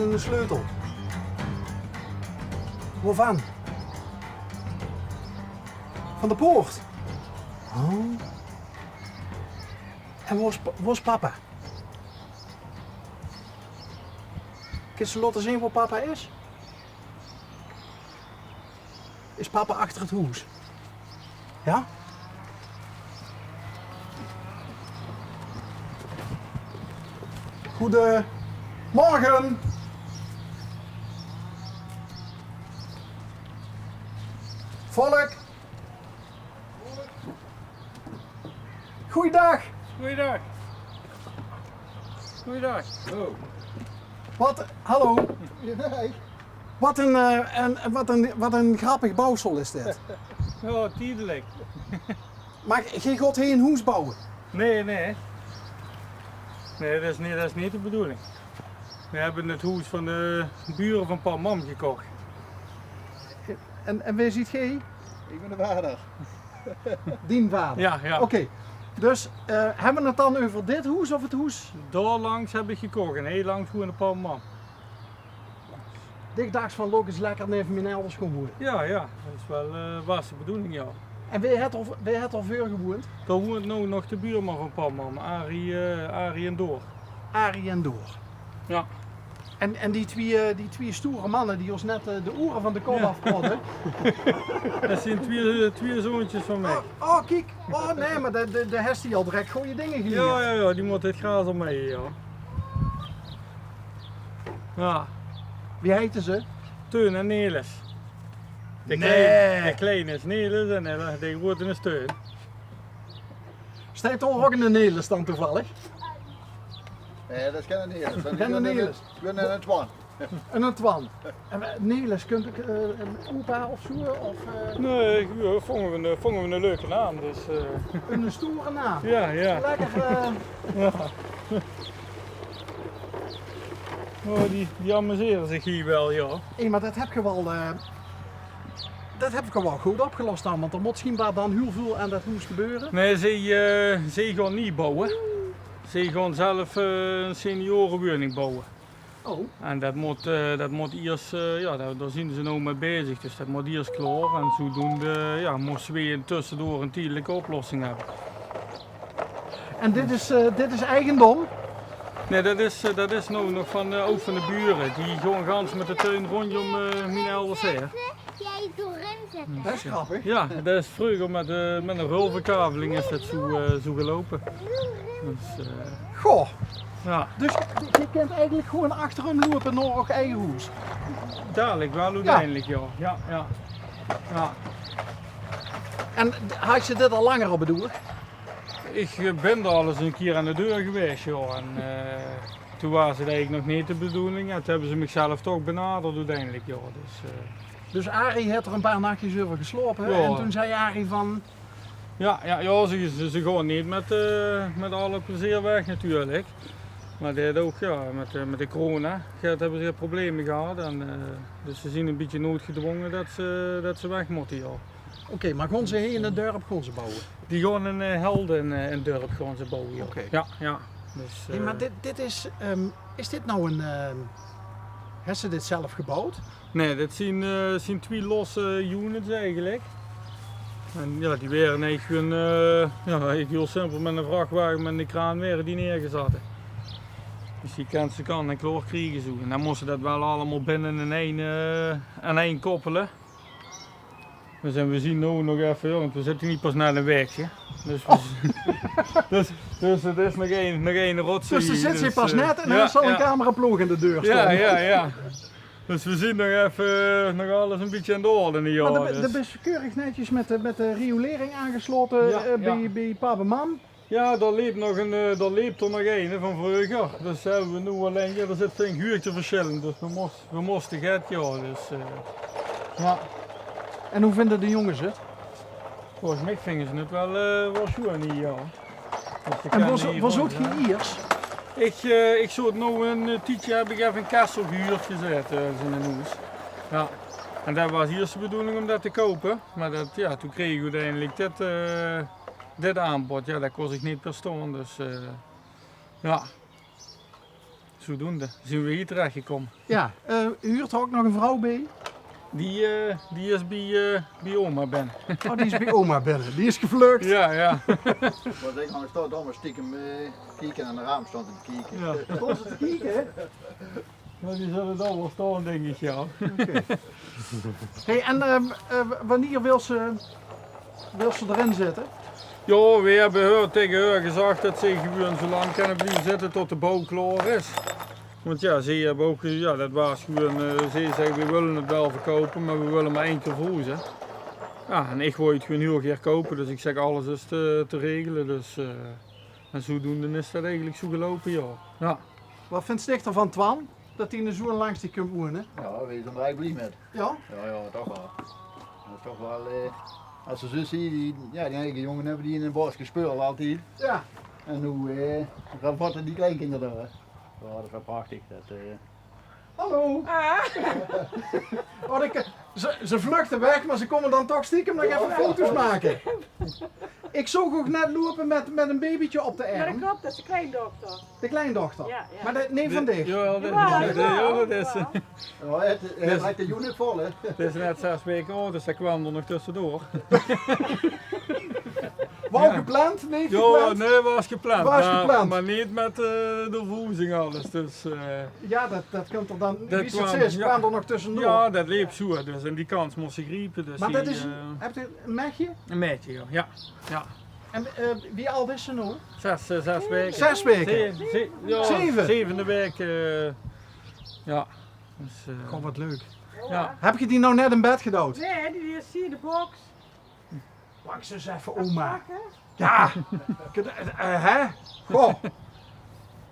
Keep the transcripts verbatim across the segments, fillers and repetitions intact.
'ne sleutel. Wovan? Van de poort. Oh. En wo is pa-, wo is papa? Kins se laote zeen wo papa is? Is papa achter 't hoes? Ja? Goedemorgen. Volk. Goeiedag. Goeiedag. Goeiedag. Hallo. Wat, hallo. Goeiedag. Wat een, eh, een, wat een, wat een grappig bouwsel is dit. Ja, tijdelijk. Maar geej gaot hie een hoes bouwe? Nee, nee. Nee, dat is niet, dat is niet de bedoeling. We hebben het hoes van de buren van pap en mam gekocht. En, en wae zeet geej? Ik ben de vader. Dien vader? Ja, ja. Oké. Dus, eh, hebbe we 't dan euver dit hoes of 't hoes? Dao langs heb ik gekocht en hie langs woeëne pap en mam. Dich dachs van, laot ik ens lekker neve mien elders gaon woeëne. Ja, ja. Dat is wel, eh, waas de bedoeling, ja. En wae het d'r, wae het d'r veur gewoeënd? Dao woeënt now nog de buurman van pap en mam, Arie, eh, Arie en Door. Arie en Door. Ja. En, en die twieë, eh, die twieë stoere manne die ós net, eh, de oere van de kop afkaote. Dat zien twieë, eh, twieë zoontjes van mich. Oh, oh, kiek. Oh, nee, maar de, de, de hes die al direct goeie dingen gelierd. Ja, ja, ja, die motte 't graas al mee, ja. Ja. Wie heite ze? Teun en Nelis. De klein-, de kleine is Nelis en, eh, de grote is Teun. Steit d'r ouk 'ne Nelis dan toevallig? Nee, dat is geine Nelis. Geine Nelis. Gewoon 'ne Twan. 'Ne Twan. En, eh, Nelis, kunt ik, eh, een opa of zo, of, eh? Nee, ja, vonden we 'ne, vonden we 'ne leuke naam, dus, eh. Een stoere naam. Ja, ja. Lekker, eh. Ja. Oh, die, die amuseren zich hie wel, ja. Hé, maar dat heb ik wel, eh, dat heb ik wel goed opgelost dan, want er moet schijnbaar dan heel veel aan dat hoes gebeuren. Nee, ze, eh, ze gaan niet bouwen. Ze gaan zelf, eh, een seniorenwoning bouwen. Oh. En dat moet, eh, dat moet iers, eh, ja, daar, daar zien ze nou mee bezig. Dus dat moet iers klaor. En zodoende, ja, moesten we tussendoor een tijdelijke oplossing hebben. En dit is, eh, dit is eigendom? Nee, dat is, eh, dat is nou nog van, eh, oud van de buren. Die gewoon gans met de tuin rondom, eh, mien elders her. Jij doorin zetten. Dat is grappig. Ja, dat is vroeger met, eh, met een rolverkaveling is dat zo, eh, zo gelopen. Dus, eh, goh. Ja. Dus je, je kunt eigenlijk gewoon achterom lopen naar je eigen hoes. Dadelijk wel, ja, uiteindelijk, ja. Ja, ja. Ja. En had je dit al langer op het oog? Ik, eh, ben er al eens een keer aan de deur geweest, joh. En, eh, toen was het eigenlijk nog niet de bedoeling. En toen hebben ze mezelf toch benaderd uiteindelijk, joh. Dus, eh. Dus Arie heeft er een paar nachtjes over geslapen, ja, en toen zei Arie van: ja, ja, ja, ze, ze, ze gaan niet met, eh, met alle plezier weg natuurlijk. Maar die had ook, ja, met, eh, met de corona, dat hebben ze problemen gehad. En, eh, dus ze zien een beetje noodgedwongen dat ze, dat ze weg moeten, ja. Oké, maar gaan ze hier in het dorp gaan ze bouwen? Die gaan in, eh, Helden, eh, in het dorp gaan ze bouwen, ja. Oké. Ja, ja. Dus, hey, maar eh, dit, dit is, ehm, is dit nou een, ehm, hebben ze dit zelf gebouwd? Nee, dit zien, eh, zien twee losse units eigenlijk. En ja, die waren eigenlijk gewoon, eh, ja, eigenlijk heel simpel met een vrachtwagen, met een kraan werden die neergezet. Dus die kan ze kan en klaar krijgen zo. En dan moesten dat wel allemaal binnen in één, eh, in één koppelen. Dus en we zien nou nog even, want we zitten niet pas net een weekje. Dus we, dus, dus het is nog één, nog één rotzooi. Dus er zit hier pas net en er zal een cameraploeg in de deur staan. Ja, ja, ja. Dus we zien nog even, nog alles een beetje aan de orde hier. Maar de, de bent keurig netjes met de, met de riolering aangesloten, eh, bij, bij pap en mam. Ja, daar leep nog een, eh, daar leep er nog een van vroeger. Dus hebben we nu alleen, ja, er zit geen huurteverschil in, dus we moesten, we moesten get, ja, dus, eh, ja. En hoe vinden de jongens het? Volgens mij vinden ze het wel, eh, wel schoon hier, ja. Dus ze kunnen hier gewoon, ja. Wat zoot je iers? Ik, eh, ik zoot nou een, eh, tijdje heb ik even in Kessel gehuurd gezeten, eh, zo'n hoes. Ja. En dat was eerst de bedoeling om dat te kopen, maar dat, ja, toen kreeg ik uiteindelijk dit, eh, dit aanbod, ja, dat kon ik niet verstoon, dus, eh, ja. Dus Zodoende zien we hie terechgekómme. Ja, eh, huurt d'r ouk nog ein vrouw bie? Die, eh, die is bie, eh, bie oma binne. Oh, die is bie oma binne. Die is gevlucht. Ja, ja. Wat ik nog stond, dan maar stiekem, eh, kieken aan de raam stond te kieken. Ja. Stond ze te kieken? Ja, die zullen dan wel staan, denk ik, ja. Oké. Hey, en, ehm, eh, wanneer wil ze, wil ze erin zitten? Ja, we hebben haar, tegen haar gezegd dat ze gewoon zo lang kan blijven zitten tot de bouw klaar is. Want ja, ze hebben ook, ja, dat was gewoon, eh, ze zei: "We willen het wel verkopen, maar we willen maar één keer verhuizen." Ja, en ik wou het gewoon heel graag kopen, dus ik zeg: "Alles is te, te regelen." Dus, eh, en zodoende is dat eigenlijk zo gelopen, ja. Ja. Wat vindt dich ervan, Twan, dat die zoon langs die komt wonen? Ja, we zijn er eigenlijk blij met. Ja? Ja, ja, toch wel. Dat is toch wel, eh, als ze zo zien, die, ja, die eigen jongen hebben die in een bos gespeeld altijd. Ja. En hoe, eh, dan vatten die kleinkinderen daar, hè. Ja, dat is wel prachtig. Dat, eh, Hallo. Ah. Oh, ik, ze, ze vluchten weg, maar ze komen dan toch stiekem nog even foto's maken. Ik zag ouk net lopen met, met een babytje op de arm. Ja, dat klopt, dat is de kleindochter. De kleindochter. Ja, ja. Maar dat, nee, van dich. Jawel, dat is, jawel, dat is, jawel. Ja, het, het lijkt de unit vol, hè? Het is net zes weken oud, dus dat kwam er nog tussendoor. Wel gepland? Nee, ja, gepland? Nee, was gepland. Was maar, gepland. Maar niet met, eh, de verhuizing alles. Dus, eh, ja, dat, dat komt er dan, dat wie ze kwam, zegt, ja, kwam er nog tussendoor. Ja, dat leep zo. Dus, en die kans moest ze griepen. Dus maar die, dat is een, eh, hebt u een meisje? Een meisje, ja. Ja, ja. En, eh, wie oud is ze nou? Zes, eh, zes weken. Zes weken? Ze-, ze-, ja, zeven? Zevende week, eh, ja. Dus, eh, goh, wat leuk. Ja. Heb je die nou net in bed gedouwd? Nee, die is hier in de box. Pak ze eens even, oma. Ja. Eh, eh, hè? Goh.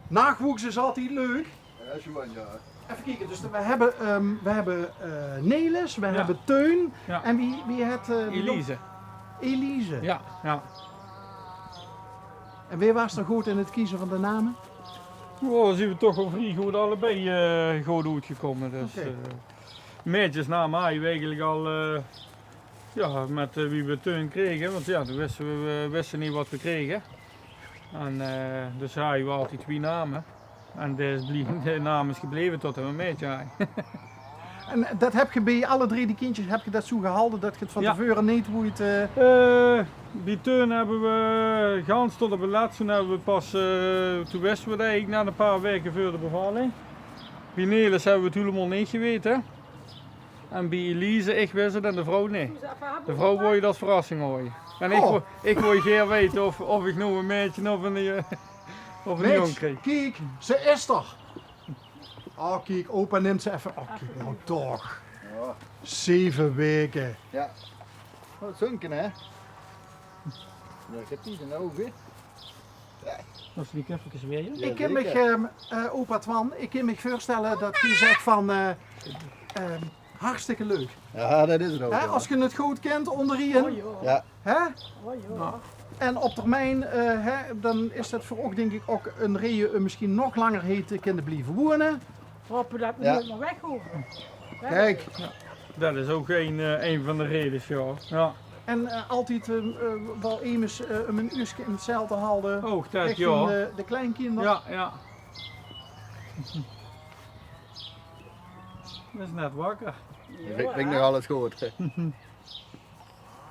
Nachtwoeks is altijd leuk. Ja, zo, ja. Even kijken, dus we hebben, ehm, we hebben, eh, Nelis, we hebben Teun. Ja. En wie, wie heet, eh, die nog? Elise. Elise. Ja, ja. En wie was er goed in het kiezen van de namen? Oh, zien we toch wel vrij goed allebei, eh, goed uitgekomen. Dus, oké, eh, meisjesnamen hadden we eigenlijk al, eh, ja, met, eh, wie we Teun kregen, want ja, toen wisten we, we wisten niet wat we kregen. En, eh, dus hadden we altijd twee namen. En de is blie-, de naam is gebleven tot we een meisje hadden. En dat heb je bij alle drie die kindjes, heb je dat zo gehouden, dat je het van tevoren niet weet, eh? Eh, bij Teun hebben we gans tot op het laatste, toen hebben we pas, eh, toen wisten we het eigenlijk na een paar weken voor de bevalling. Bij Nelis hebben we het helemaal niet geweten. En bij Elise, ik wist het en de vrouw niet. De vrouw wou je als verrassing houden. En ik wou, ik wou gaer weten of, of ik nou een meisje of een, eh, of een jong kreeg. Kiek, ze is er. Oh, kiek, opa neemt ze even. Oh, kiek, nou toch. Ja. Zeven weken. Ja. Oh, zunken, hè? Ja, ik heb die dan ook weer. Ja. Als die even weer, ja? Ik kan me, ehm, eh, opa Twan, ik kan me voorstellen dat hij zegt van, eh, ehm, hartstikke leuk. Ja, dat is het ook, hè, ja. Als je het goed kent onderin. Oh, ja. Ja. Hè? Oh, ja. En op termijn, eh, hè, dan is dat voor ook, denk ik, ook een reden om misschien nog langer hier te kunnen blijven wonen. Hopen dat we nooit meer weg hoeven. Hè? Kijk. Ja. Dat is ook een, eh, een van de redenen, ja. Ja. En, eh, altijd, eh, eh, wel eens, eh, om een uurtje in het cel te houden. Ook dat, richting, ja, de, de kleinkinderen. Ja, ja. Dat is net wakker. Ja, ik denk nog alles goed.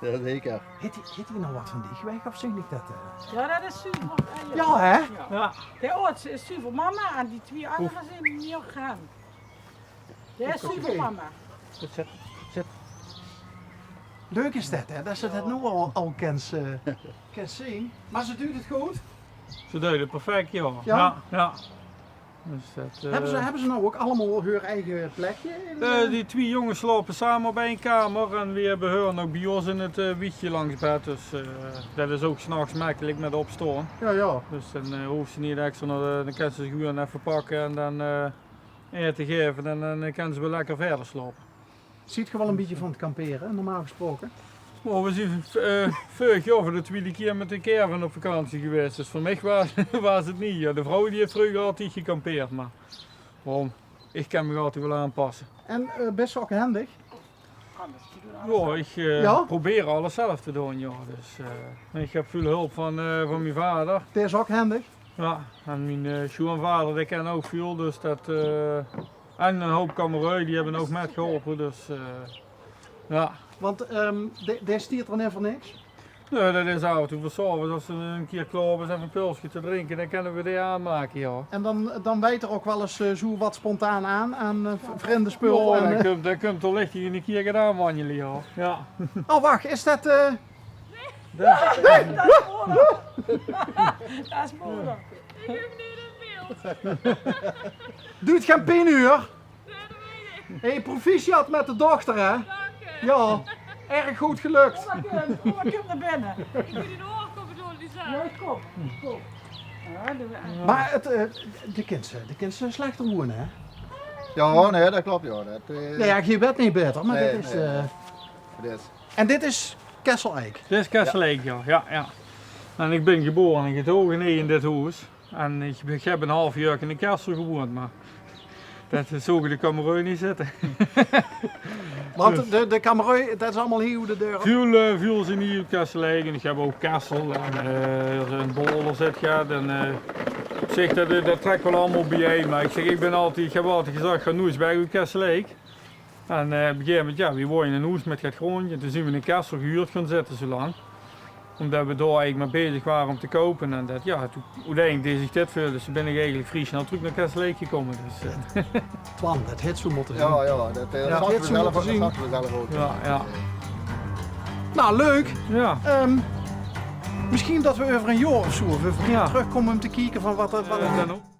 Ja, zeker. Heet die, heet die nou wat van dich weg of zeg ik dat, eh? Ja, dat is zuver. Ja, hè? Ja. De oudste is zuver mama en die twee andere zijn niet aan. Dat is zuver mama. Zit, zit. Leuk is dat, hè? Dat ze dat nu al, al kent, eh, kent zien. Maar ze duwt het goed? Ze duwt het perfect, joh. Ja? Ja, ja. Dus dat, eh, hebben ze, hebben ze nou ook allemaal hun eigen plekje in, eh, die twee jongens slapen samen op één kamer en we hebben hun ook bij ons in het, eh, wiegje langs bed. Dus, eh, dat is ook 's nachts makkelijk met opstaan. Ja, ja. Dus dan, eh, hoeft ze niet extra naar de, dan kan ze ze gewoon even pakken en dan, eh, eten geven en dan, eh, kan ze weer lekker verder slapen. Ziet ge wel een beetje van het kamperen, normaal gesproken? Oh, we zien, eh, vorig jaar voor de tweede keer met de caravan op vakantie geweest. Dus voor mij was, was het niet. Ja, de vrouw die heeft vroeger altijd gekampeerd, maar waarom? Ik kan me altijd wel aanpassen. En, eh, best wel ook handig? Ja, ik, eh, probeer alles zelf te doen, ja. Dus, eh, ik heb veel hulp van, eh, van mijn vader. Dat is ook handig. Jao, en mien, eh, sjoeanvader, dae kint ouch väöl, dus det, eh, en 'nen houp Kamerui, die höbbe ouch mètgeholpe, dus, eh, jao. Want, ehm, dae, dae steit d'r neet veur niks? Nae, det is aaf en toe veur 's aoves, es se 'ne kier klaor bis, effe e pilske te drinke, dan kinne v'r dae aanmake, jao. En dan, dan weit 'r ouch waal ins, eh, zoe get spontaan aan, aan, eh, v-, vrundespul. Jao, en, dan eh, kump, dan kump 'r lichtig 'ne kier get aanwanjele, jao. Jao. Oh, wach, is det, eh, Nae, det is moder. Det is moder. Ich höb neet in beeld. Doot gein pien, huur. Nae, det weit ich. Hey, proficiat mit de dochter, hè? Dank je. Jao, erg good gelök. Kom mer, Kim. Kom mer, Kim, nao binne. Ich doon die door, kom ich door, Lisa. Jao, ich kom. Ich kom. Jao, doon v'r aan. Mer 't, eh, de kins se, de kins se slechter woeëne, hè? Jao, nae, det klop, jao. Det, eh, nae, jao, geer wèt neet baeter, mer nae, dit is, nae, eh, nae. Dit is En dit is Kessel Eik? Dit is Kessel Eik, jao. Jao, jao. En ich bin gebore en getoge hie in dit hoes. En ich, ich höb e haaf jaor in Kessel gewoeënd, mer det zoge de Kamerui neet zitte. Want de, de Kamerui, det is allemaol hie oet de deur. Väöl, eh, väöl zeen hie oet Kessel Eik. En ich höb ouch Kessel en, eh, in Boaler zit get. En, eh, op zich, det, det trèk waal allemaol biejein. Mer ich zèk, ich bin altied, ich höb altied gezag, ich gaon noeits weg oet Kessel Eik. En, eh, op e gegaeve moment, jao, v'r woeëne in e hoes mit get gróndj. En toen zeen v'r in Kessel gehuurd gaon zitte zoe lang. Ómdet v'r dao eigelik mer bezig wore óm te koupe. En det, jao, toen, oeteindelik deeg zich dit veur. Dus toen bin ich eigelik vrie snel trök nao Kessel Eik gekómme. Dus, eh. Twan, det haet zoe mótte zeen. Jao, jao, det, eh, det haet zoe mótte zeen. Det snapte v'r zelf ouch. Jao, jao. Nou, leuk. Jao. Ehm, mesjien det v'r euver e jaor of zoe effe trökkómme óm te kieke van waat, waat, eh, dan ouch.